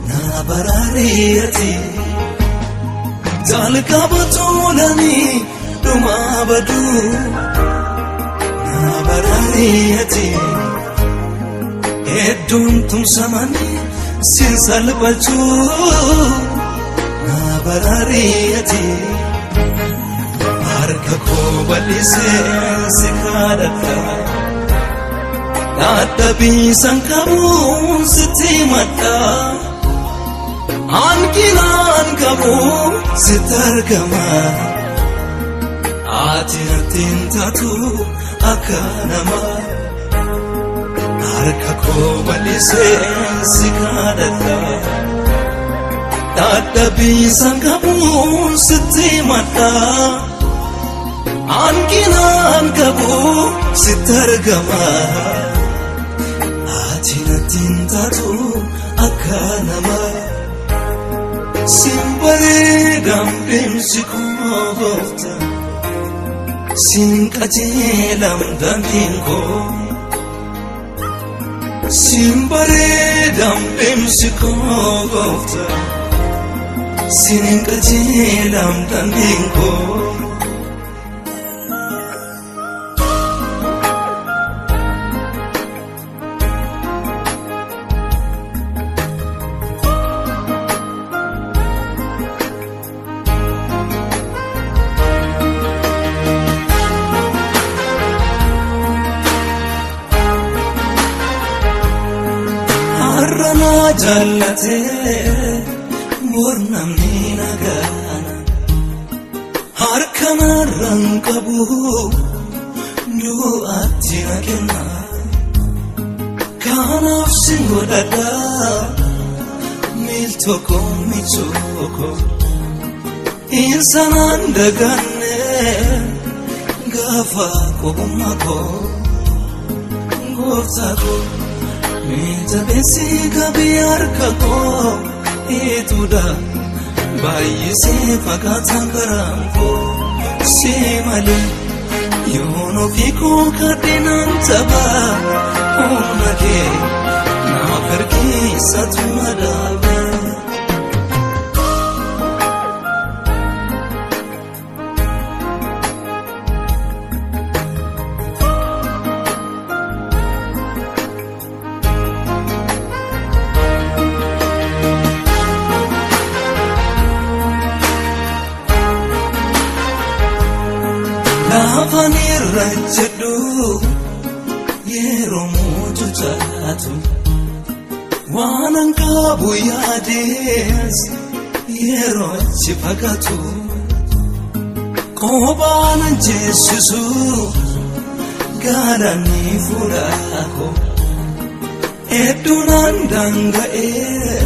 Na baraariyati Jalqaba tolanii dhuma baduu Na baraariyati Hedduun tumsamanii sin salphachuu Na baraariyati Harka koo bal'isee si kadhadha Dadhabbiisan qabuun sitti madda Hanqinaan qabuun sitti argama Ati natti hin taatu akka namaa Harka koo bal'isee si kadhadha Dadhabbiisan qabuun sitti madda Hanqinaan qabuun sitti argama Ati natti hin taatu akka namaa Sin bareedam deemsi koo goofta Sin qajeelam daandiin koo Sin bareedam deemsi koo goofta Sin qajeelam daandiin koo Har'a jaallatee bor namni nagaana Harka narraan qabu du'aatti na kenna Kanaaf sin godhadha miiltoo koo michuu koo Insanaan daganne gaafa qobummaa koo gooftaa koo Jabeessi qabii harka koo ituudha baay'isee fakkaataan karaan koo si malee yoon ofii koo kadhinaan tapha humna kee naaf harkiisatu madaaba. Lafa irra jedhu yeroo mucucaatu waan an qabu yaadees yeroo achi fagaatu kophaan an jeessisu galaanni fuula koo hedduun an daanga'ee